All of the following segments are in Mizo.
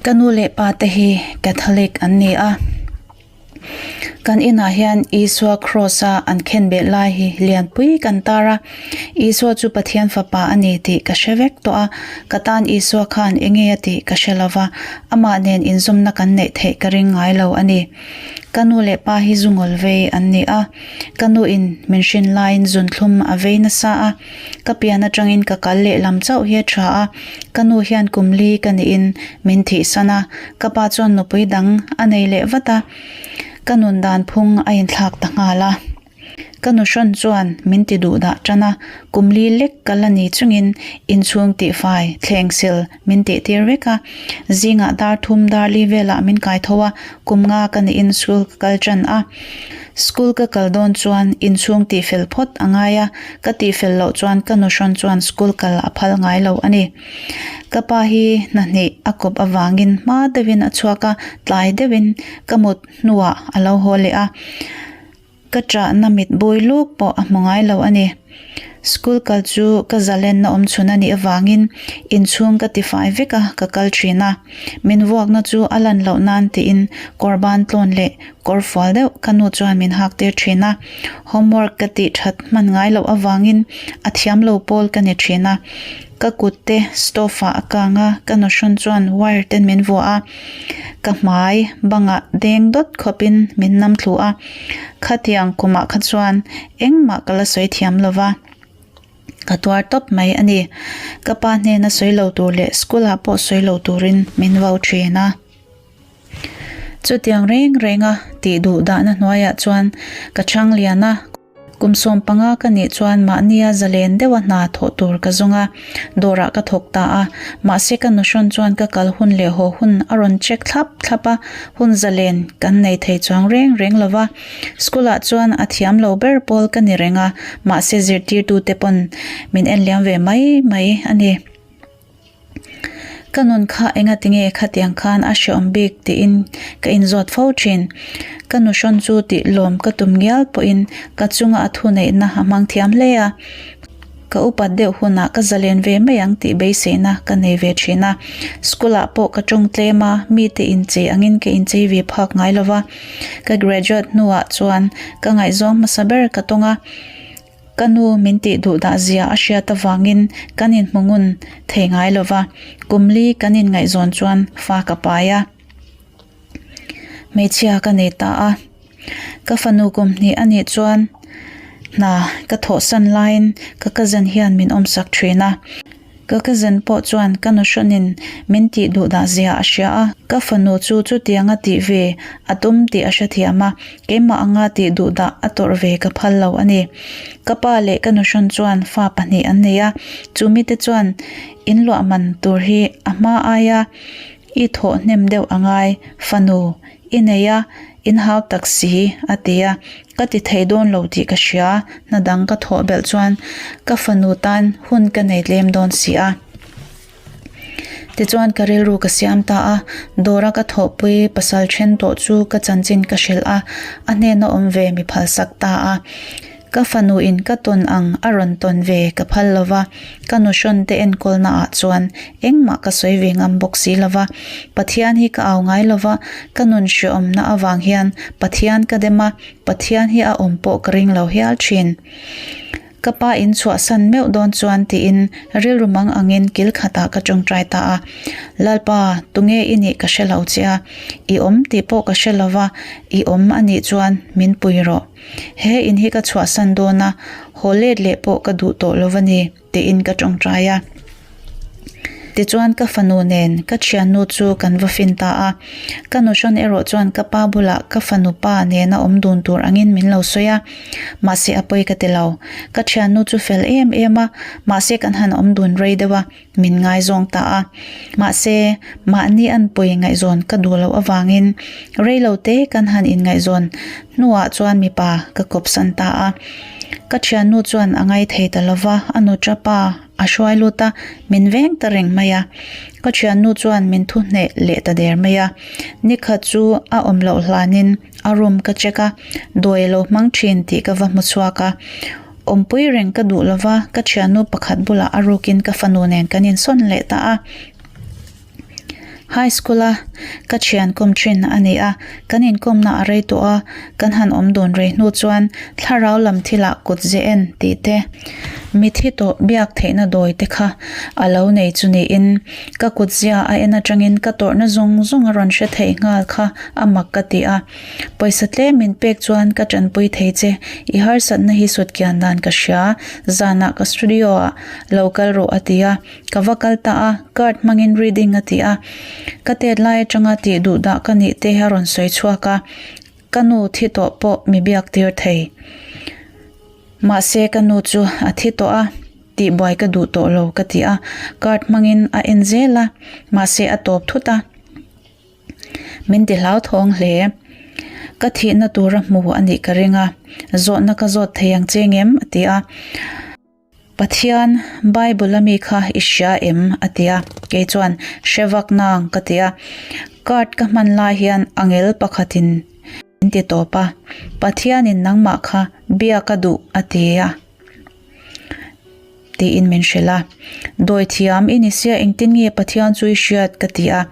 Ka nu leh pa te hi Catholic an ni a. Kan inah hian Isua Kraws a an khenbeh lai hi lianpui kan tar a. Isua chu Pathian fapa a ni tih ka hre vek tawh a. Ka tan Isua khan enge a tih ka hre lova, amah nen inzawmna kan neih theih ka ring ngai lo a ni. Ka nu leh pa hi zu ngawl vei an ni a. Ka nu in min hrin laiin zunthlum a vei nasa a. Ka pian atangin ka kal leh lam chauh hi a tha a, ka nu hian kum li ka niin min thihsan a, ka pa chuan nupui dang a nei leh vat a, ka nun dan phung a inthlak ta nghal a. Ka nu hrawn chuan min ti duh dah tan a, kum li lek ka la ni chungin inchhung tihfai thleng sil min tih tir vek a, zingah dar thum dar li velah min kai tho a, kum nga ka niin school ka kal tan a. School ka kal dawn chuan inchhung tih fel phawt a ngai a, ka tih fel loh chuan ka nu hrawn chuan school kal a phal ngai lo a ni. Ka pa hi hnahnih a kawp avangin hma deuhin a chhuak a, tlai deuhin ka mut hnuah a lo haw leh a. Ka ṭahna mit bui luk pawh a hmu ngai lo a ni. School kal chu ka zalenna awm chhun a nih avangin inchhung ka tifai vek a, ka kal ṭhin a. Min vuakna chu a lan loh nan tiin kawr ban tlawn leh kawr fual deuh ka nu chuan min hak tir ṭhin a. Homework ka tih ṭhat hman ngai loh avangin a thiam lo pawl ka ni ṭhin a. Ka kut te stove ah a kang a, ka nuhrawn chuan wire ten min vuah a. Ka hmai bangah deng dawt khawpin min nam thlu a, khatiang kumah kha chuan engmah ka la sawi thiam lo va, ka tuar tawp mai a ni. Ka pa hnena sawi lo tur leh school ah pawh sawi lo turin min vau thin a. Chutiang reng renga tih duh dahna hnuaiah chuan ka chhang lian a. Kum 15 ka nih chuan mahnia zalen deuha hna thawh tur ka zawng a, dawrah ka thawk ta a. Mahse ka nuhrawn chuan ka kal hun leh haw hun a rawn check thlap thlap a, hun zalen kan nei thei chuang reng reng lo va. School ah chuan a thiam lo ber pawl ka ni reng a, mahse zirtirtute pawn min en liam ve mai mai a ni. Ka nun kha enga tinge khatiang khan a hreawm bik tiin ka inzawt fo thin. Ka nu hrawn chu tih lawm ka tum ngial pawhin ka chunga a thuneihna a hmang thiam hle a. Ka upat deuh hunah ka zalen ve mai ang tih beiseina ka nei ve thin a. School ah pawh ka tawng tlem a, mite inchei angin ka inchei ve phak ngai lova. Ka graduate hnuah chuan ka ngaihzawng hmasa ber ka tawng a. Ka nu min tih duh dah zia a hriat avangin kan inhmu ngun thei ngai lo va, kum li kan inngaihzawn chuan fa ka pai a. Hmeichhia ka nei ta a. Ka fanu kum hnih a nih chuan hna ka thawhsan laiin ka cousin hian min awmsak thin a. Ka cousin pawh chuan ka nuhrawnin min tih duh dah zia a hria a, ka fanu chu chutianga tih ve a tum tih a hrethiam a, keimah anga tih duh dah a tawrh ve ka phal lo a ni. Ka pa leh ka nuhrawn chuan fa pahnih an nei a, chu mite chuan in luah man tur hi a hma aia i thawh hnem deuh a ngai, fanu i nei a, in hau tak si a ti a, ka ti thei dawn lo tih ka hria, hna dang ka thawh belh chuan ka fanu tan hun ka nei tlem dawn si a. Tichuan ka rilru ka siam ta a, dawra ka thawhpui pasal then tawh chu ka chanchin ka hrilh a, a hnena awm ve mi phalsak ta a. Ka fanu in ka tawn ang a rawn tawn ve ka phal lo va, ka nuhrawn te enkawlna ah chuan engmah ka sawi ve ngam bawk si lo va. Pathian hi ka au ngai lo va, ka nun hreawmna avang hian Pathian ka dem a, Pathian hi a awm pawh ka ring lo hial thin. Ka pa in chhuahsan meuh dawn chuan tiin rilru mang angin kil khatah ka tawngtai ta a, Lalpa, tunge i nih ka hre lo che a, i awm tih pawh ka hre lo va, i awm a nih chuan min pui rawh. He in hi ka chhuahsan dawn a, haw let leh pawh ka duh tawh lo va ni, tiin ka tawngtai a. Tichuan ka fanu nen ka thiannu chu kan va fin ta a. Ka nuhrawn erawh chuan ka pa bulah ka fanu pa nena awm dun tur angin min lo sawi a, mahse a pawi ka ti lo. Ka thiannu chu fel em em a, mahse kan han awm dun rei deuh a. Min ngaizawng ta a. Mahse, mahni an pawi ngaihzawn ka duh loh avangin reilo te kan han inngaihzawn hnuah chuan mipa ka kawpsan ta a. Ka thiannu chuan a ngai thei ta lova, a nutra pa a hruai lut a, min veng ta reng mai a. Ka thiannu chuan min thu hneh leh ta der mai a. Nikhat chu a awm loh hlanin a room ka check a, dawi a lo hmang thin tih ka va hmu chhuak a. Awmpui reng ka duh lova, ka thiannu pakhat bulah a rukin ka fanu nen kan insawn leh ta a. High School a ka thian kawm thin a ni a, kan inkawmna a rei tawh a, kan han awm dun rei hnu chuan thlarau lam thilah kut ze en tih te, mithi tawh biak theihna dawi te kha a lo nei chu niin ka kut zia a en atangin ka tawrhna zawng zawng a rawn hre theih nghal kha a mak ka ti a. Pawisa tlem min pek chuan ka tanpui thei che, i harsatna hi sut kian dan ka hria, zanah ka studio ah lo kal rawh a ti a. Ka va kal ta a, card hmangin reading a ti a, ka tet lai atanga tih duh dah ka nih te a rawn sawi chhuak a, ka nu thi tawh pawh mi biak tir thei. Mahse ka nu chu a thi tawh a, tih buai ka duh tawh lo ka ti a, card hmangin a en zel a, mahse a tawp thut a. Min ti hlauthawng hle. Ka thihna tura hmu a nih ka ring a, zawhna ka zawt thei ang che ngem a ti a. Pathian, Bible a mi kha i hria em? a ti a. Kei chuan, Hre vak nang, ka ti a. Card ka hman lai hian angel pakhatin min ti tawp a, Pathianin nangmah kha biak a duh a ti a, tiin min hrilh a. Dawithiam i ni sia engtin nge Pathian chu i hriat? ka ti a.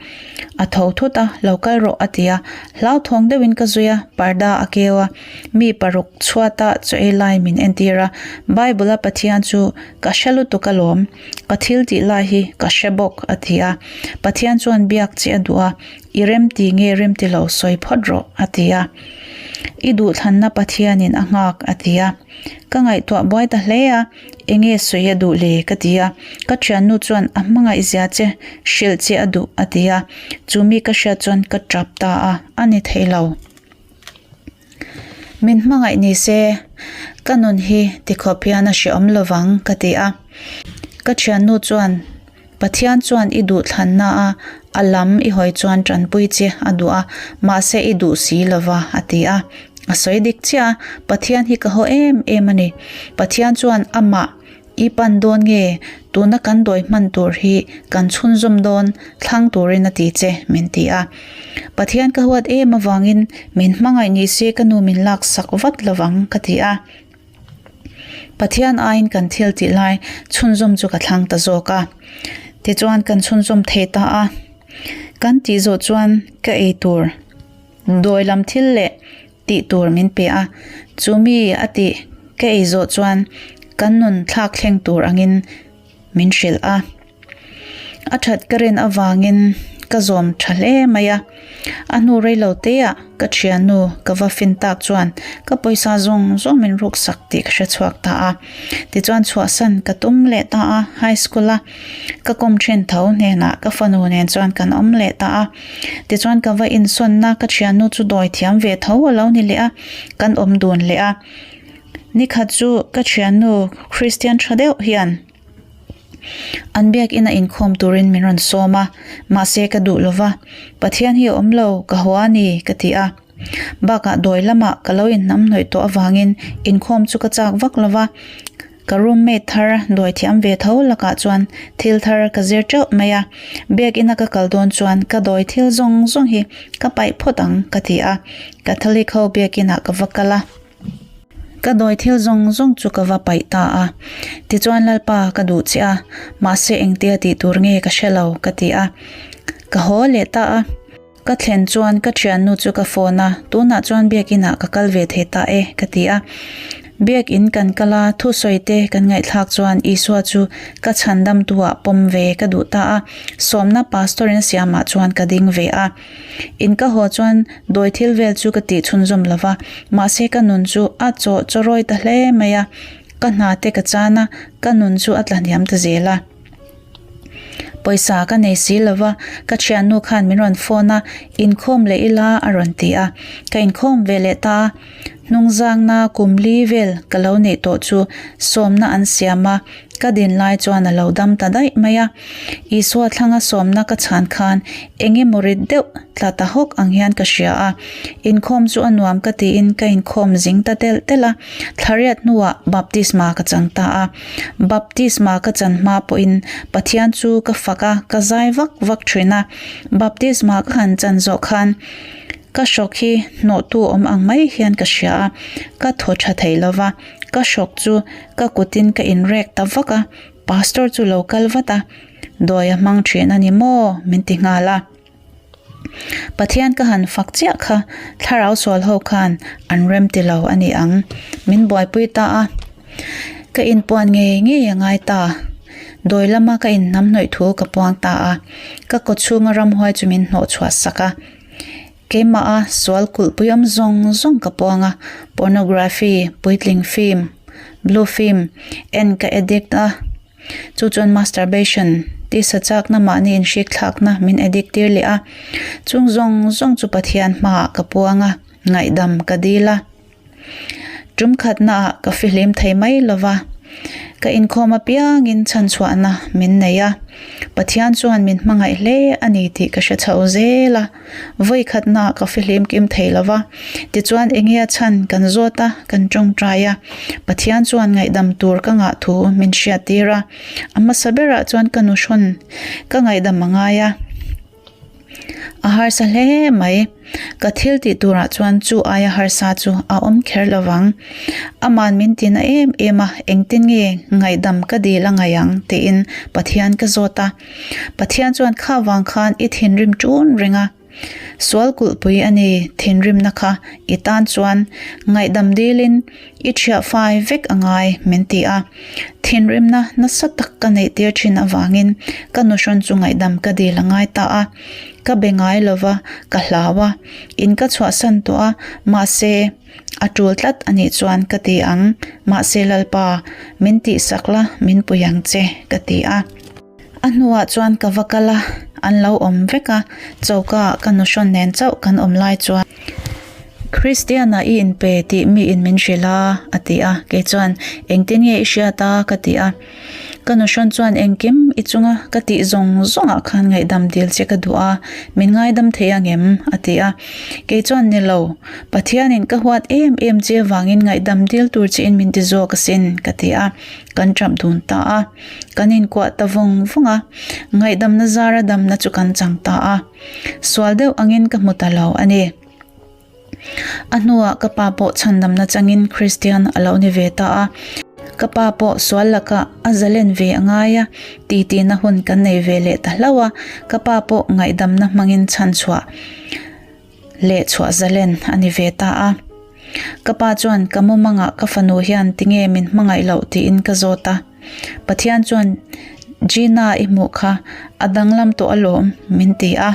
A tho thut a, Lo kal rawh, a ti a. Hlauthawng deuhin ka zui a, parda a keu a. Mi paruk chhuata chaw ei lai min entir a, Bible a Pathian chu ka hre lutuk alawm, ka thil tih lai hi ka hre bawk a ti a. Pathian chuan biak che a duh a, i remti nge remti lo sawi phawt rawh a ti a. I duhthlanna Pathianin a nghak a ti a. Ka ngaihtuah buai ta hle a, enge sawi a duh le ka ti a. Ka thiannu chuan a hmangaihzia che hrilh che a duh a ti a. Chu mi ka hriat chuan ka tap ta a, a ni thei lo. Min hmangaih ni se, ka nun hi tikhawp hian a hreawm lovang ka ti a. Ka thiannu chuan, Pathian chuan i duhthlanna a, a lam i hawi chuan tanpui che a duh a, mahse i duh si lova a ti a. A sawi dik chiah a, Pathian hi ka haw em em a ni. Pathian chuan amah I pan dawn nge? Tuna kan dawi hman tur hi kan chhunzawm dawn thlang turin a ti che, min ti a. Pathian ka huat em avangin min hmangaih ni se ka nu min laksak vat lovang ka ti a. Pathian aiin kan thil tih lai chhunzawm chu ka thlang ta zawk a. Tichuan kan chhunzawm thei ta a. Kan tih zawh chuan ka ei tur dawi lam thil leh tih tur min pe a, chu mi a tih ka ei zawh chuan kan nun thlak thleng tur angin min hrilh a. A that ka rin avangin ka zawm tha hle mai a, a hnu rei lo te ah ka thiannu ka va fin tak chuan ka pawisa zawng zawng min ruk sak tih ka hre chhuak ta a. Tichuan chhuahsan ka tum leh ta a, high school a ka kawm thin tho hnenah ka fanu nen chuan kan awm leh ta a. Tichuan ka va insawnna ka thiannu chu dawi thiam ve tho a lo ni leh a, kan awm dun leh a. Nikhat chu ka thiannu Kristian tha deuh hian an biakina inkhawm turin min rawn sawm a, mahse ka duh lova, Pathian hi a awm lo, ka haw a ni ka ti a. Bakah dawi lamah ka lo inhnamhnawih tawh avangin inkhawm chu ka chak vak lova, Ka roommate thar dawi thiam ve tho lakah chuan thil thar ka zir teuh mai a, biakina ka kal dawn chuan ka dawi thil zawng zawng hi ka paih phawt ang ka ti a, Catholic ho biakinah ka va kal a, ka dawi thil zawng zawng chu ka va paih ta a, tichuan Lalpa ka duh che a, mahse engtia tih tur nge ka hre lo ka ti a, ka haw leh ta a. Ka thlen chuan ka thiannu chu ka phone a, tunah chuan biakinah ka kal ve thei ta e ka ti a. Biakin kan kal a, thusawi te kan ngaihthlak chuan Isua chu ka chhandamtuah pawm ve ka duh ta a, sawmna pastor in a siamah chuan ka ding ve a. In ka haw chuan dawi thil vel chu ka tih chhunzawm lo va, mahse ka nun chu a chaw chawrawi ta hle mai a, ka hna te ka chan a, ka nun chu a tlahniam ta zel a. Pawisa ka nei si lova, ka thiannu khan min rawn phone a, inkhawm leh ila a rawn ti a. Ka inkhawm ve leh ta a, hnungzangna kum li vel ka lo neih tawh chu sawmna an siam a, ka din lai chuan a lo dam ta daih mai a. Isua thlanga sawmna ka chhan khan eng emaw rit deuh tla ta hawk ang hian ka hria a, inkhawm chu a nuam ka tiin ka inkhawm zing ta telh telh a, thlariat hnuah baptisma ka chang ta a. Baptisma ka chan hma pawhin Pathian chu ka fak a, ka zai vak vak thin a. Baptisma ka han chan zawh khan ka hrawk hi hnawhtu awm ang mai hian ka hria a, ka thaw tha thei lo va, ka hrawk chu ka kutin ka inrek ta vak a, Pastor chu lo kal vat a, dawi a hmang thin a ni maw? min ti nghal a. Pathian ka han fak chiah kha thlarau sual ho khan an rem ti lo a ni ang. Min buaipui ta a. Ka inpuan ngei ngei a ngai ta. Dawi lama ka inhnamhnawih thu ka puang ta a. Ka kawchhunga ramhuai chu min hnawh chhuah sak a. Keimah a sual kulhpui awm zawng zawng ka puang a, pornography, puitling film, blue film en ka addict a, chu chuan masturbation, tisa chakna mahni inhrik thlakna min addict tir leh a, chung zawng zawng chu Pathian hmaah ka puang a, ngaihdam ka dil a. Tum khatnaah ka fihlim thei mai lo va, ka inkhawm apiangin chhanchhuahna min nei a. Pathian chuan min hmangaih hle a ni tih ka hre chho zel a, vawi khatnaah ka fihlim kim thei lo va. Tichuan enge a chhan kan zawt a, kan tawngtai a. Pathian chuan ngaihdam tur ka ngah thu min hriattir a, a hmasa berah chuan ka nuhrawn ka ngaihdam a ngai a. A harsa hle mai. Ka thil tih turah chuan chu aia harsa chu a awm kher lo vang. Aman min ti na em em a, engtin nge ngaihdam ka dil a ngaih ang tiin Pathian ka zawt a. Pathian chuan kha vang khan i thinrim ṭun reng a. Sual kulhpui a ni thinrimna kha i tan chuan ngaihdam dilin I ṭhiah fai vek a ngai, min ti a. Thinrimna nasa tak ka neih tir ṭhin avangin ka nuhrawn chu ngaihdam ka dil a ngai ta a. Ka be ngai lo va, ka hlau a. In ka chhuahsan tawh a, mahse, a ṭul tlat a nih chuan ka ti ang. Mahse, Lalpa, min tihsak la, min pui ang che, ka ti a. A hnuah chuan ka va kal a, an lo awm vek a, choka ah ka nuhrawn nen chauh kan awm lai chuan Christian-a i inpe tih miin min hrilh a, a ti a, kei chuan engtin nge i hriat a ka ti a, ka nuhrawn chuan engkim i chunga ka tih zawng zawngah khan ngaihdam dil che ka duh a, min ngaidam thei angem a ti a, kei chuan ni lo, Pathianin ka huat em em che vangin ngaihdam dil tur chein min ti zawk asin ka ti a, kan ṭap dun ta a. Kan inkuah ta vawng vawng a, ngaihdamna zara damna chu kan chang ta a. Sual deuh angin ka hmu ta lo a ni. A hnuah ka pa pawh chhandamna changin Kristian a lo ni ve ta a. Ka pa pawh sual lakah a zalen ve a ngai a, titi-na hun kan nei ve leh ta hlauh a, ka pa pawh ngaihdamna hmangin chhanchhuah leh chhuah zalen a ni ve ta a. Ka pa chuan ka mumangah ka fanu hian tinge min hmangaih loh tiin ka zawt a. Pathian chuan Gina i hmuh kha a danglam tawh alawm min ti a.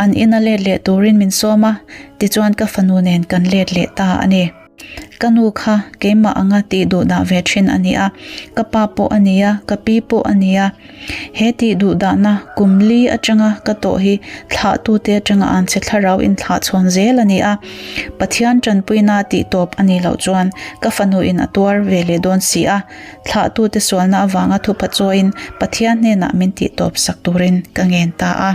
An ina let leh turin min sawm a, tichuan ka fanu nen kan let leh ta a ni. Ka nu kha keimah anga tih duh dah ve thin a ni a, ka pa pawh a ni a, ka pi pawh a ni a. He tih duh dahna kum li atanga ka tawh hi thlahtute atanga an chhe thlarau inthlah chhawn zel a ni a. Pathian tanpuina tih tawp a nih loh chuan ka fanu in a tuar ve leh dawn si a, thlahtute sualna avanga thupha chawiin Pathian hnenah min tih tawp sak turin ka ngen ta a.